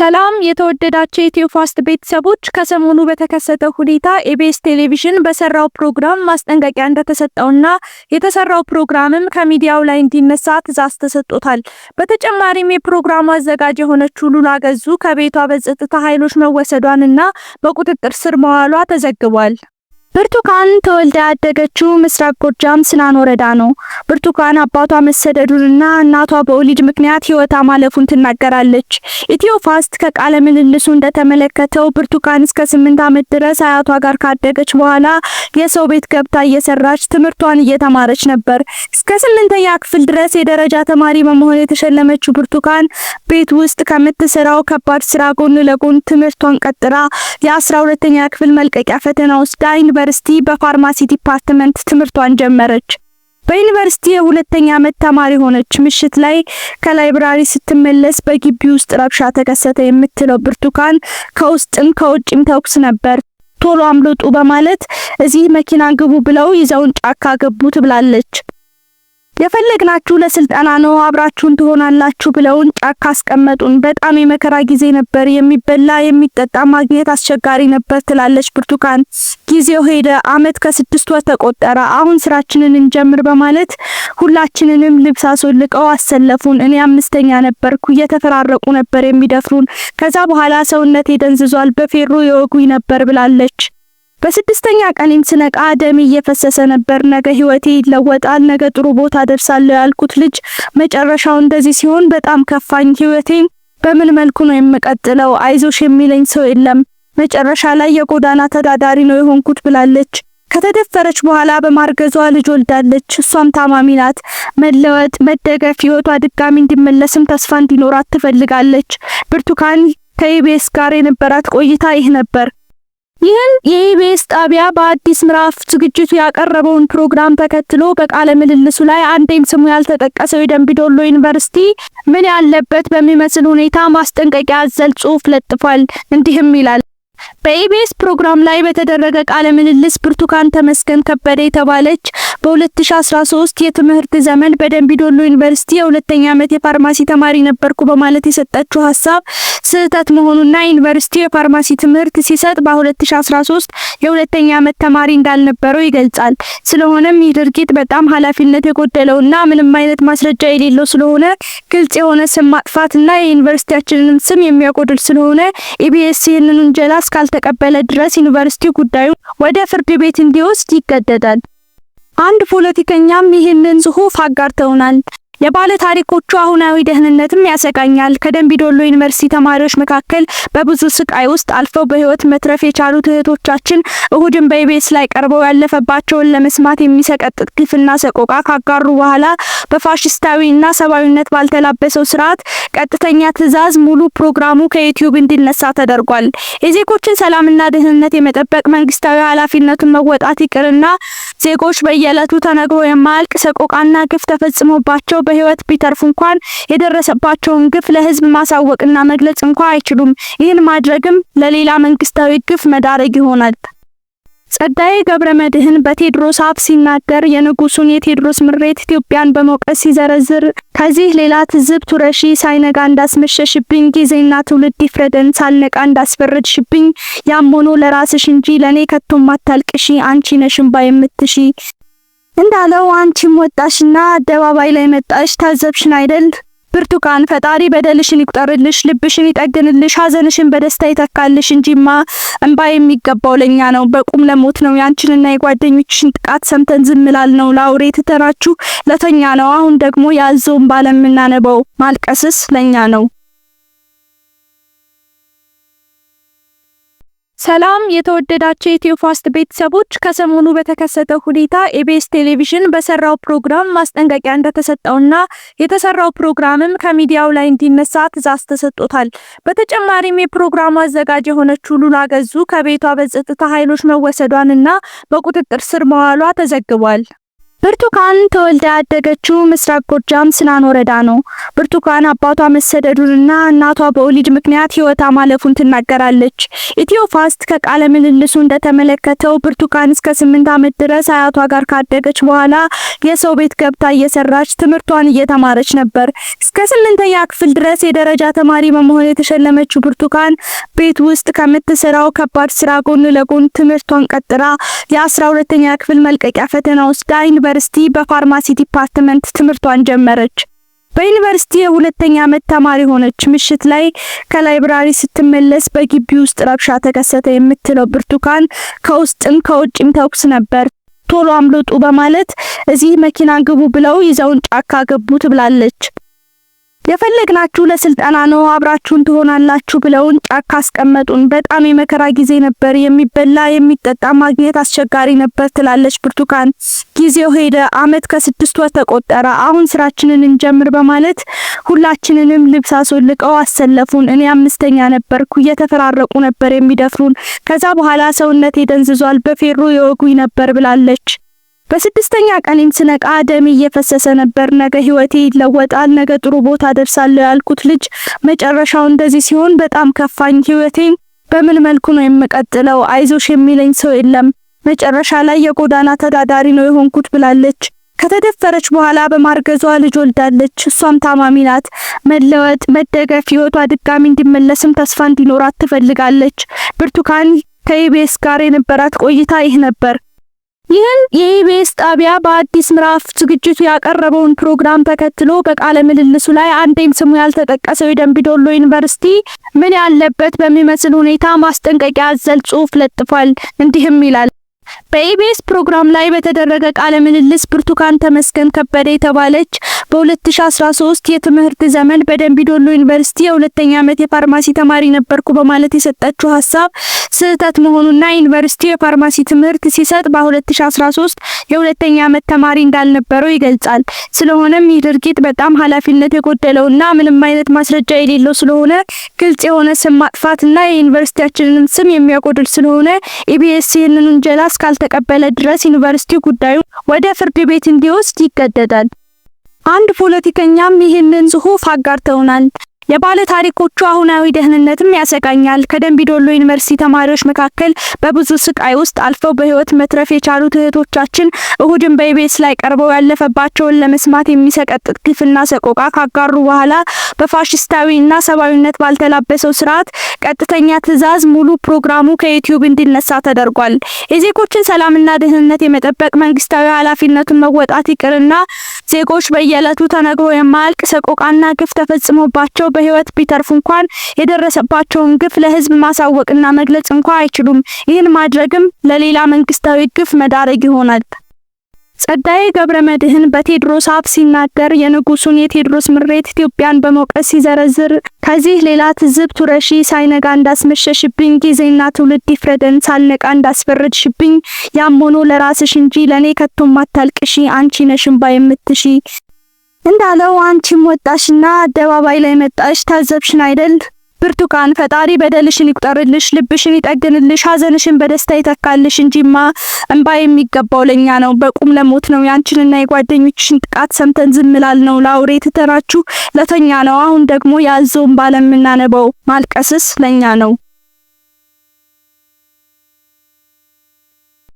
ሰላም የተወደዳችሁ የኢትዮ ፋስት ቤተሰቦች፣ ከሰሞኑ በተከሰተው ሁኔታ ኢቢኤስ ቴሌቪዥን በሰራው ፕሮግራም ማስጠንቀቂያ እንደተሰጠውና የተሰራው ፕሮግራምም ከሚዲያው ላይ እንዲነሳ ትዕዛዝ ተሰጥቶታል። በተጨማሪም የፕሮግራሙ አዘጋጅ የሆነችው ሉላ ገዙ ከቤቷ በጸጥታ ኃይሎች መወሰዷንና በቁጥጥር ስር መዋሏ ተዘግቧል። ብርቱካን ተወልዳ ያደገችው ምስራቅ ጎጃም ስናን ወረዳ ነው። ብርቱካን አባቷ መሰደዱንና እናቷ በወሊድ ምክንያት ሕይወቷ ማለፉን ትናገራለች። ኢትዮ ፋስት ከቃለ ምልልሱ እንደተመለከተው ብርቱካን እስከ 8 ዓመት ድረስ አያቷ ጋር ካደገች በኋላ የሰው ቤት ገብታ እየሰራች ትምህርቷን እየተማረች ነበር። እስከ 8ኛ ክፍል ድረስ የደረጃ ተማሪ በመሆን የተሸለመችው ብርቱካን ቤት ውስጥ ከምትሰራው ከባድ ስራ ጎን ለጎን ትምህርቷን ቀጥላ የ12ኛ ክፍል መልቀቂያ ፈተና ወስዳ ዩኒቨርሲቲ በፋርማሲ department ትምህርቷን ጀመረች። በዩኒቨርሲቲ የሁለተኛ ዓመት ተማሪ ሆነች። ምሽት ላይ ከ library ስትመለስ በግቢ ውስጥ ረብሻ ተከሰተ የምትለው ብርቱካን ከውስጥም ከውጭም ተኩስ ነበር። ቶሎ አምልጡ በማለት እዚህ መኪና ግቡ ብለው ይዘውን ጫካ ገቡ ትብላለች። የፈለግናችሁ ለስልጠና ነው፣ አብራችሁን ትሆናላችሁ ብለውን ጫካ አስቀመጡን። በጣም የመከራ ጊዜ ነበር። የሚበላ የሚጠጣ ማግኘት አስቸጋሪ ነበር ትላለች ብርቱካን። ጊዜው ሄደ፣ አመት ከ6 ወር ተቆጠረ። አሁን ስራችንን እንጀምር በማለት ሁላችንንም ልብስ አስወልቀው አሰለፉን። እኔ አምስተኛ ነበርኩ። እየተፈራረቁ ነበር የሚደፍሩን። ከዛ በኋላ ሰውነቴ ደንዝዟል፣ በፌሮ የወጉኝ ነበር ብላለች። በስድስተኛ ቀኔም ስነቃ ደሜ እየፈሰሰ ነበር። ነገ ህይወቴ ይለወጣል፣ ነገ ጥሩ ቦታ ደርሳለሁ ያልኩት ልጅ መጨረሻው እንደዚህ ሲሆን በጣም ከፋኝ። ህይወቴን በምን መልኩ ነው የምቀጥለው? አይዞሽ የሚለኝ ሰው የለም። መጨረሻ ላይ የጎዳና ተዳዳሪ ነው የሆንኩት ብላለች። ከተደፈረች በኋላ በማርገዟ ልጅ ወልዳለች። እሷም ታማሚ ናት። መለወጥ፣ መደገፍ፣ ህይወቷ ድጋሚ እንዲመለስም ተስፋ እንዲኖራት ትፈልጋለች። ብርቱካን ከኢቢኤስ ጋር የነበራት ቆይታ ይህ ነበር። ይህን የኢቢኤስ ጣቢያ በአዲስ ምዕራፍ ዝግጅቱ ያቀረበውን ፕሮግራም ተከትሎ በቃለ ምልልሱ ላይ አንዴም ስሙ ያልተጠቀሰው የደምቢዶሎ ዩኒቨርሲቲ ምን ያለበት በሚመስል ሁኔታ ማስጠንቀቂያ አዘል ጽሑፍ ለጥፏል። እንዲህም ይላል። በኢቢኤስ ፕሮግራም ላይ በተደረገ ቃለ ምልልስ ብርቱካን ተመስገን ከበደ የተባለች በ2013 የትምህርት ዘመን በደምቢዶሎ ዩኒቨርሲቲ የሁለተኛ ዓመት የፋርማሲ ተማሪ ነበርኩ በማለት የሰጠችው ሀሳብ ስህተት መሆኑና ዩኒቨርሲቲው የፋርማሲ ትምህርት ሲሰጥ በ2013 የሁለተኛ ዓመት ተማሪ እንዳልነበረው ይገልጻል። ስለሆነም ይህ ድርጊት በጣም ኃላፊነት የጎደለውና ምንም አይነት ማስረጃ የሌለው ስለሆነ ግልጽ የሆነ ስም ማጥፋትና የዩኒቨርሲቲያችንንም ስም የሚያጎድል ስለሆነ ኢቢኤስ ይህንን ውንጀላ እስካልተቀበለ ድረስ ዩኒቨርሲቲው ጉዳዩን ወደ ፍርድ ቤት እንዲወስድ ይገደዳል። አንድ ፖለቲከኛም ይህንን ጽሁፍ አጋርተውናል። የባለ ታሪኮቹ አሁናዊ ደህንነትም ያሰጋኛል። ከደምቢዶሎ ዩኒቨርሲቲ ተማሪዎች መካከል በብዙ ስቃይ ውስጥ አልፈው በህይወት መትረፍ የቻሉት እህቶቻችን እሁድን በኢቢኤስ ላይ ቀርበው ያለፈባቸውን ለመስማት የሚሰቀጥጥ ግፍና ሰቆቃ ካጋሩ በኋላ በፋሽስታዊና ሰብአዊነት ባልተላበሰው ስርዓት ቀጥተኛ ትዕዛዝ ሙሉ ፕሮግራሙ ከዩቲዩብ እንዲነሳ ተደርጓል። የዜጎችን ሰላምና ደህንነት የመጠበቅ መንግስታዊ ኃላፊነቱን መወጣት ይቅርና ዜጎች በየዕለቱ ተነግሮ የማያልቅ ሰቆቃና ግፍ ተፈጽሞባቸው በህይወት ቢተርፉ እንኳን የደረሰባቸውን ግፍ ለህዝብ ማሳወቅና መግለጽ እንኳን አይችሉም። ይህን ማድረግም ለሌላ መንግስታዊ ግፍ መዳረግ ይሆናል። ጸጋዬ ገብረ መድህን በቴዎድሮስ አፍ ሲናገር የንጉሱን የቴዎድሮስ ምሬት ኢትዮጵያን በመውቀስ ሲዘረዝር ከዚህ ሌላ ትዝብት ውረሺ፣ ሳይነጋ እንዳስመሸሽብኝ፣ ጊዜና ትውልድ ይፍረደን፣ ሳልነቃ እንዳስፈረድሽብኝ፣ ያም ሆኖ ለራስሽ እንጂ ለኔ ከቶም አታልቅሺ፣ አንቺ ነሽ እምባ የምትሺ እንዳለው አንቺም ወጣሽና አደባባይ ላይ መጣሽ፣ ታዘብሽን አይደል? ብርቱካን፣ ፈጣሪ በደልሽን ይቁጠርልሽ፣ ልብሽን ይጠግንልሽ፣ ሀዘንሽን በደስታ ይተካልሽ እንጂማ እንባ የሚገባው ለኛ ነው። በቁም ለሞት ነው። ያንቺንና የጓደኞችሽን ጥቃት ሰምተን ዝም ላልነው፣ ለአውሬ ትተናችሁ ለተኛ ነው። አሁን ደግሞ ያዘው እንባ ለምናነበው ማልቀስስ ለኛ ነው። ሰላም የተወደዳችሁ የኢትዮ ፋስት ቤተሰቦች፣ ከሰሞኑ በተከሰተው ሁኔታ ኢቢኤስ ቴሌቪዥን በሰራው ፕሮግራም ማስጠንቀቂያ እንደተሰጠውና የተሰራው ፕሮግራምም ከሚዲያው ላይ እንዲነሳ ትዕዛዝ ተሰጥቶታል። በተጨማሪም የፕሮግራሙ አዘጋጅ የሆነችው ሉላ ገዙ ከቤቷ በጸጥታ ኃይሎች መወሰዷንና በቁጥጥር ስር መዋሏ ተዘግቧል። ብርቱካን ተወልዳ ያደገችው ምስራቅ ጎጃም ስናን ወረዳ ነው። ብርቱካን አባቷ መሰደዱንና እናቷ በወሊድ ምክንያት ሕይወቷ ማለፉን ትናገራለች። ኢትዮ ፋስት ከቃለ ምልልሱ እንደተመለከተው ብርቱካን እስከ 8 ዓመት ድረስ አያቷ ጋር ካደገች በኋላ የሰው ቤት ገብታ እየሰራች ትምህርቷን እየተማረች ነበር። እስከ ስምንተኛ ክፍል ድረስ የደረጃ ተማሪ በመሆን የተሸለመችው ብርቱካን ቤት ውስጥ ከምትሰራው ከባድ ስራ ጎን ለጎን ትምህርቷን ቀጥላ የ12ኛ ክፍል መልቀቂያ ፈተና ወስዳ ዩኒቨርሲቲ በ pharmacy department ትምህርቷን ጀመረች። በዩኒቨርሲቲ የሁለተኛ ዓመት ተማሪ ሆነች። ምሽት ላይ ከ library ስትመለስ በግቢ ውስጥ ረብሻ ተከሰተ የምትለው ብርቱካን ከውስጥም ከውጭም ተኩስ ነበር። ቶሎ አምልጡ በማለት እዚህ መኪና ግቡ ብለው ይዘውን ጫካ ገቡ ትብላለች። የፈለግናችሁ ለስልጠና ነው፣ አብራችሁን ትሆናላችሁ ብለውን ጫካ አስቀመጡን። በጣም የመከራ ጊዜ ነበር። የሚበላ የሚጠጣ ማግኘት አስቸጋሪ ነበር ትላለች ብርቱካን። ጊዜው ሄደ፣ አመት ከ6 ወር ተቆጠረ። አሁን ስራችንን እንጀምር በማለት ሁላችንንም ልብስ አስወልቀው አሰለፉን። እኔ አምስተኛ ነበርኩ። እየተፈራረቁ ነበር የሚደፍሩን። ከዛ በኋላ ሰውነቴ ደንዝዟል፣ በፌሮ የወጉኝ ነበር ብላለች። በስድስተኛ ቀኔም ስነቃ ደሜ እየፈሰሰ ነበር። ነገ ህይወቴ ይለወጣል፣ ነገ ጥሩ ቦታ ደርሳለሁ ያልኩት ልጅ መጨረሻው እንደዚህ ሲሆን በጣም ከፋኝ። ህይወቴን በምን መልኩ ነው የምቀጥለው? አይዞሽ የሚለኝ ሰው የለም። መጨረሻ ላይ የጎዳና ተዳዳሪ ነው የሆንኩት ብላለች። ከተደፈረች በኋላ በማርገዟ ልጅ ወልዳለች። እሷም ታማሚ ናት። መለወጥ፣ መደገፍ፣ ህይወቷ ድጋሚ እንዲመለስም ተስፋ እንዲኖራት ትፈልጋለች። ብርቱካን ከኢቢኤስ ጋር የነበራት ቆይታ ይህ ነበር። ይህን የኢቢኤስ ጣቢያ በአዲስ ምዕራፍ ዝግጅቱ ያቀረበውን ፕሮግራም ተከትሎ በቃለ ምልልሱ ላይ አንዴም ስሙ ያልተጠቀሰው የደምቢዶሎ ዩኒቨርሲቲ ምን ያለበት በሚመስል ሁኔታ ማስጠንቀቂያ አዘል ጽሑፍ ለጥፏል። እንዲህም ይላል። በኢቢኤስ ፕሮግራም ላይ በተደረገ ቃለ ምልልስ ብርቱካን ተመስገን ከበደ የተባለች በ2013 የትምህርት ዘመን በደምቢዶሎ ዩኒቨርሲቲ የሁለተኛ ዓመት የፋርማሲ ተማሪ ነበርኩ በማለት የሰጠችው ሀሳብ ስህተት መሆኑና ዩኒቨርሲቲው የፋርማሲ ትምህርት ሲሰጥ በ2013 የሁለተኛ ዓመት ተማሪ እንዳልነበረው ይገልጻል። ስለሆነም ይህ ድርጊት በጣም ኃላፊነት የጎደለውና ምንም አይነት ማስረጃ የሌለው ስለሆነ ግልጽ የሆነ ስም ማጥፋትና የዩኒቨርሲቲያችንንም ስም የሚያጎድል ስለሆነ ኢቢኤስ ይህንን ውንጀላ እስካልተቀበለ ድረስ ዩኒቨርሲቲው ጉዳዩን ወደ ፍርድ ቤት እንዲወስድ ይገደዳል። አንድ ፖለቲከኛም ይህንን ጽሁፍ አጋርተውናል። የባለ ታሪኮቹ አሁናዊ ደህንነትም ያሰጋኛል። ከደምቢዶሎ ዩኒቨርሲቲ ተማሪዎች መካከል በብዙ ስቃይ ውስጥ አልፈው በህይወት መትረፍ የቻሉት እህቶቻችን እሁድን በኢቢኤስ ላይ ቀርበው ያለፈባቸውን ለመስማት የሚሰቀጥጥ ግፍና ሰቆቃ ካጋሩ በኋላ በፋሽስታዊና ሰብአዊነት ባልተላበሰው ስርዓት ቀጥተኛ ትዕዛዝ ሙሉ ፕሮግራሙ ከዩቲዩብ እንዲነሳ ተደርጓል። የዜጎችን ሰላምና ደህንነት የመጠበቅ መንግስታዊ ኃላፊነቱን መወጣት ይቅርና ዜጎች በየዕለቱ ተነግሮ የማያልቅ ሰቆቃና ግፍ ተፈጽሞባቸው በህይወት ቢተርፉ እንኳን የደረሰባቸውን ግፍ ለህዝብ ማሳወቅና መግለጽ እንኳን አይችሉም። ይህን ማድረግም ለሌላ መንግስታዊ ግፍ መዳረግ ይሆናል። ጸጋዬ ገብረ መድህን በቴዎድሮስ አፍ ሲናገር የንጉሱን የቴዎድሮስ ምሬት ኢትዮጵያን በመውቀስ ሲዘረዝር ከዚህ ሌላ ትዝብት ውረሺ፣ ሳይነጋ እንዳስመሸሽብኝ፣ ጊዜና ትውልድ ይፍረደን፣ ሳልነቃ እንዳስፈረድሽብኝ፣ ያም ሆኖ ለራስሽ እንጂ ለኔ ከቶም አታልቅሺ፣ አንቺ ነሽ እምባ የምትሺ እንዳለው አንቺም ወጣሽና አደባባይ ላይ መጣሽ፣ ታዘብሽን አይደል? ብርቱካን፣ ፈጣሪ በደልሽን ይቁጠርልሽ፣ ልብሽን ይጠግንልሽ፣ ሀዘንሽን በደስታ ይተካልሽ እንጂማ እንባ የሚገባው ለኛ ነው። በቁም ለሞት ነው። ያንቺንና የጓደኞችሽን ጥቃት ሰምተን ዝም ላልነው፣ ለአውሬ ትተናችሁ ለተኛ ነው። አሁን ደግሞ ያዞ እንባ ለምናነበው ማልቀስስ ለኛ ነው።